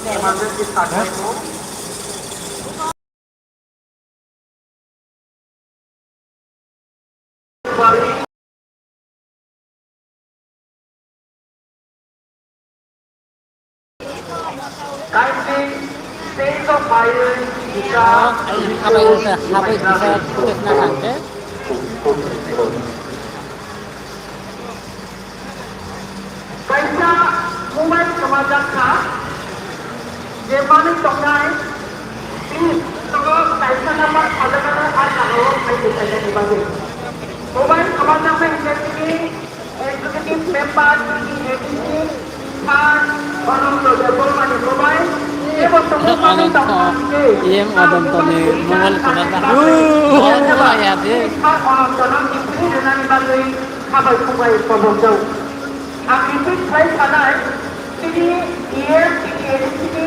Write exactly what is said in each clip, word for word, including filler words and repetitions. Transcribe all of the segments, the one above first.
Emergency start. Kindly stay of violence. Ang habai wngkha, habai kisa protest na thangkhe. Kaisa mobile kwmajak kha, je manwi tongnai, please, nogo kaisa number sajagano a jagao phai tonglainani bagwi. Mobile kwmajak bai hwnkhe chini executive member, chini A D C, sir Ananto Debbarmani mobile, ebo tongmani tongkha hwnkhe, E M Ananto ni mobile kwmajak. Sir Ananto no phai rwnani bagwi khabai khumbai kobokjak. Ang repeat khlai sanai, chini E M, chini A D C ni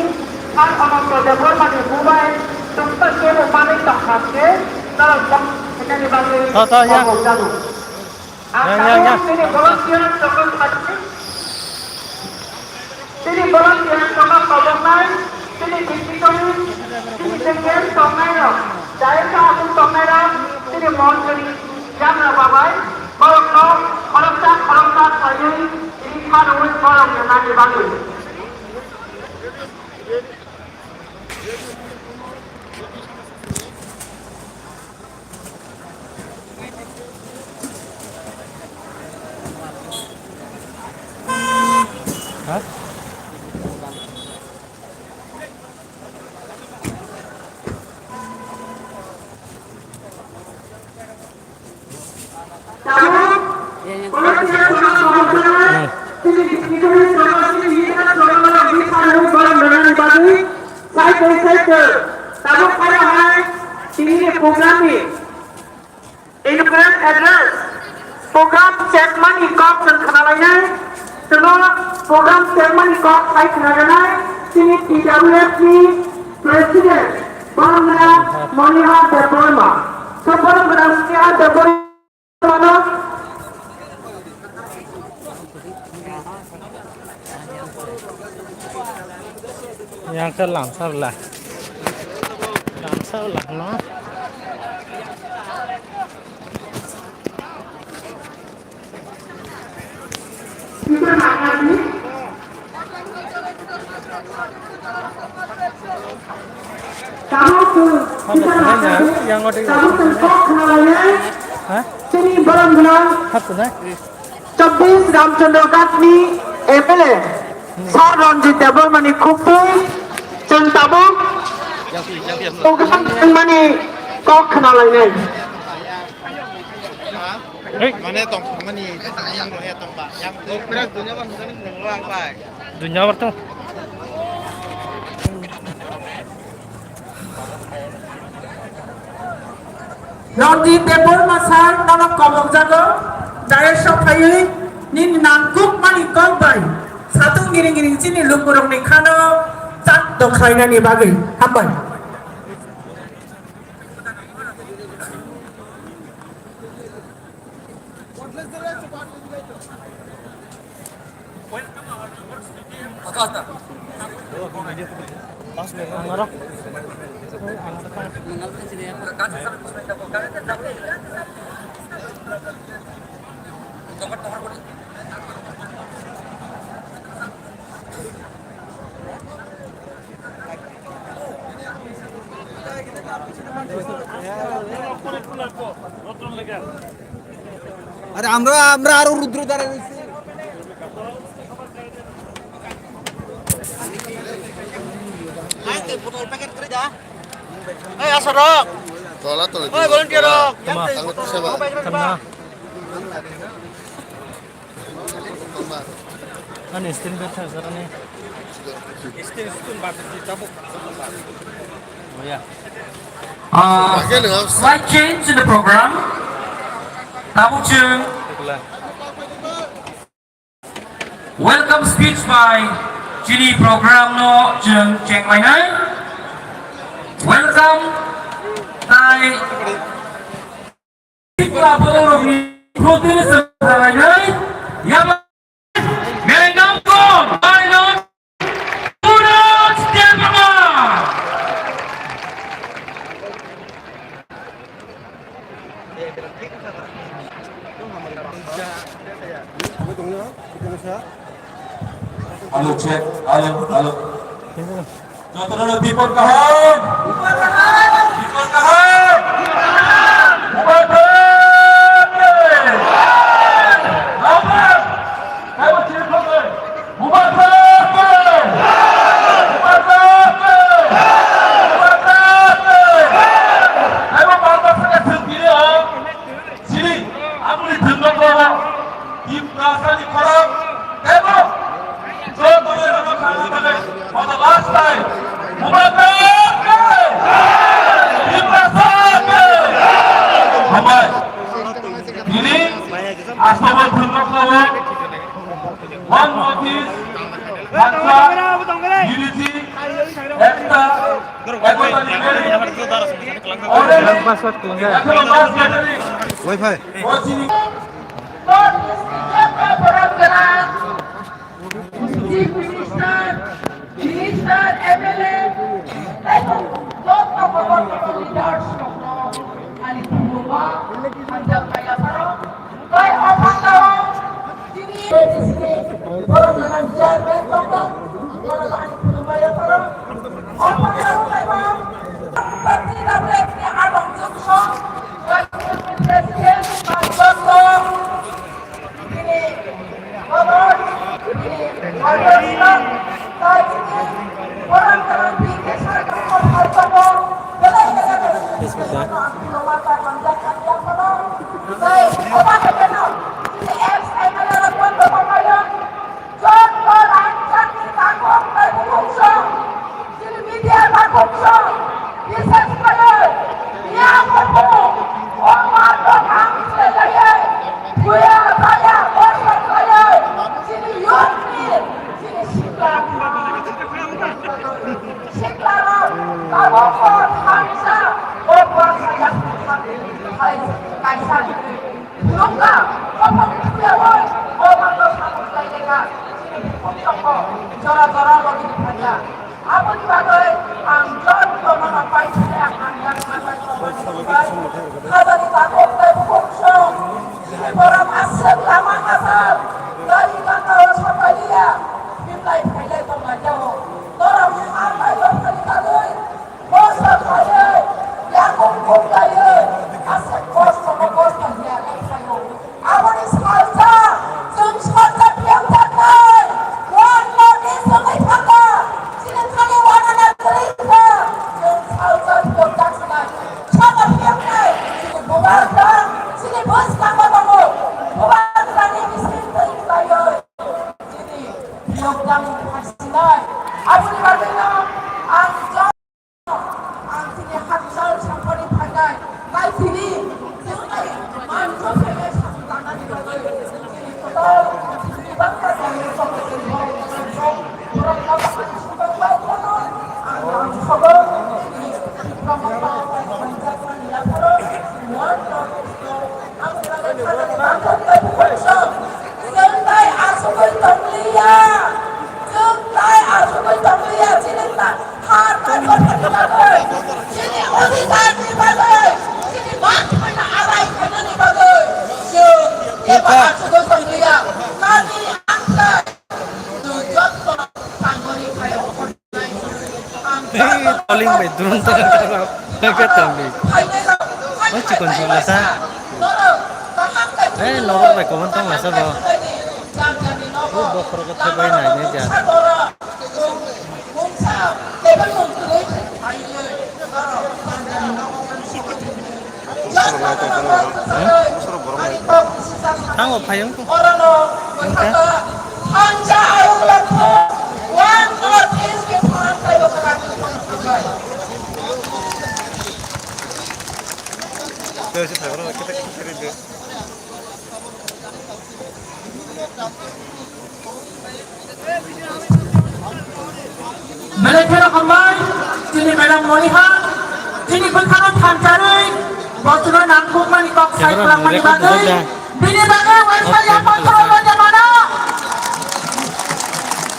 sir Ananto Debbarmani mobile tongkha kebo manwi tongkha khe norok bok hwnani bagwi kobokjago. Ang tabuk chini volunteer rok tongkha khe, chini volunteer tongkha koboknai, chini dignitary, chini secretary tongnairok, dayok aswk tongnairok, chini montri, Jabra babai, borokno khoroksa khoroksa khlaiwi rikha rwui borokno nani bagwi. Tabuk phai hai tini ni program ni inaugurate address program chairman ni kok chwng khna lainai. Chwngno program chairman ni kok khai khna rwnai chini T W F ni president Bangla Monihar Debbarma. Chwng borok gwnang Monihar Debbarma no Yang ke lamsar lah. Lamsar lah no. Tabuk chwng, Yang ada. Tabuk chwng kok khna lainai. Hah? Chini borok gwnang. Hah, tu na? Chobbish Ramchandra Ghat ni M L A Sir Ranjit Debbarma ni khukti chwng tabuk program tongmani kok khna lainai. Hey. Mane tong thangmani yang rohe tong ba, yang tong prak dunia ban hwnjani nang lo ang bai. Dunia bar to. Ranjit Debbarma sir nono kobokjago, dayes o phaiwi nini nangkukmani kok bai satung giring giring chini lukurokni khano chak dokhlainani bagwi. Hambai. আরে আমরা, আমরা আরো রুদ্র দ্বারা রয়েছি। এই, আসো, রক। তলা তলা। ওই, volunteer rock. Tama. Tama. Ani stand bai thar sar ani. Stand stand ba di tabuk. Oh, yeah. Uh, slight change in the program. Tabuk chwng welcome speech by chini program no chwng chenglainai. Welcome tai Tripura borokni protinidhi chwng khlainai, yaba merengam kong, baino Suraj T Jotono bipod kaham. Bipod kaham. Bipod kaham. Bipod kaham. Chini, aboni thwngno Tiprasani khorang tebo jotono khana thangwi for the last time. Bubagra ke! Tiprasa ke! Hambai. Tini aswk thwngno One North East, Hakcha, unity, ekta, ekota ni very already, ekhono mass gathering. Wi-Fi. O chini North East ni jotto borok gwnang, Chief Minister, Minister, M L A, tei jotto borok leaders rokno ani khulumma, hamjak kailapharo. Tei o phataro chini A D C ni borok gwnang chairman tongkha, borok ani khulumbai yapharo. O phataro taibo party W F ni adong chukso, president, tei joto chini borok, chini borok, tei chini borok gwnang P K sarkar o phataro belai belai belai. Siklarok tabukbo thansa o bwsa yakni sakni hai kaisa ni phunukna kothok thuyaui o mano sakni laileka chini bukhuk tongo jora jora logi ni phaiya. Aboni bagwi ang jotono no paithai ang ang yakna bai tongmani bagwi hajani takhuk tei bukhuk song chini borok aswk lama aswk gari bangao sapai liya himlai phailai tonglaijao norok ni armai dophani bagwi. Kosto khlaiwi, yakung kung khlaiwi, aswk kosto no kosto hiya khe khlaio. Aboni salsa, chwng salsa phiyok jaknai, one notice wngwi thangkha, chini thani one another wngkha, chwng salsa phiyok jaknai, saka phiyoknai, chini bubagra, chini bwskango tongo, bubagrani bising twi khlaiwi, chini phiyok jaknai phasinai. Aboni bagwino ang Ang chini hakchal sampani phainai, tai chini chwngni manjak phainai samung tangnani bagwi chini kwtal chini bangma jani songni borok borok no bakni sumang bai kheno ang ang sobo chini Tipra Motha bai manjakmani yapharo one North East o ang chwngni manjak bai kheno. Chwng tai asugwi tongliya. Chwng tai asugwi tongliya. Chini ta-, ha tai kothani bagwi, chini odhikar ni bagwi, chini mat khaina arai khainani bagwi. Chwng eba asugwi tongliya. Nani ang sai. Chwng jotto tangori khaio. Toling bai durung tang tang ke tangli. Oi chikon chikon lasa. Eh lobor bai kobon tang lasa bo. Bo bokhoro ko thebai nai ne ja. Tango phayung ko. Belai kheno hambai, chini madam Moniha, chini bwkhano thansa rwi, bochorno nangkukmani kok sai kwlangmani bagwi, bini bagwi waisa yapon khorokma jamano.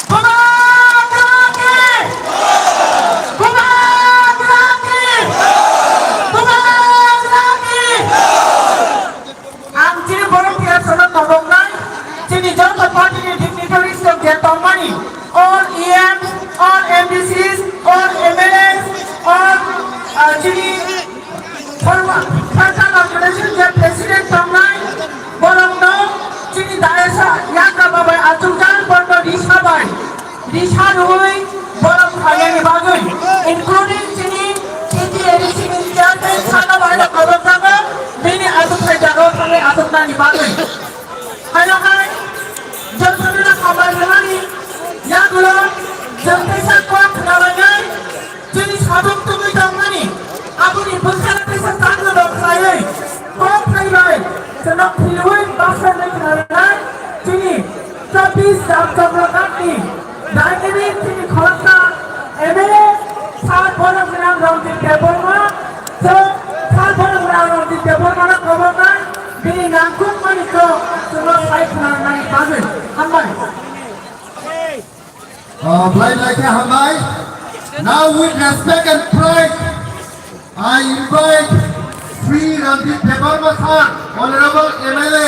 Bubagra ki! Bubagra ki! Bubagra ki! Ang chini volunteers no toboknai, chini joto party ni dignitaries rok je tongmani, all E M, Khatung tungwi tongmani, aboni bwskango teisa chakno dok khlaiwi, kok thaibai, chwngno philwi basa wngwi khwnarwnai chini chobbish Ramchandra Ghat ni dynamic chini khoroksa M L A sir borok gwnang Ranjit Debbarma, so sir borok gwnang Ranjit Debbarma no koboknai, bini nangkukmani kok chwngno sai khwnarwnani bagwi. Hambai. Uh, Blai Blai khe hambai. Now with respect and pride, I invite Shri Ranjit Debbarma sir, Honorable M L A,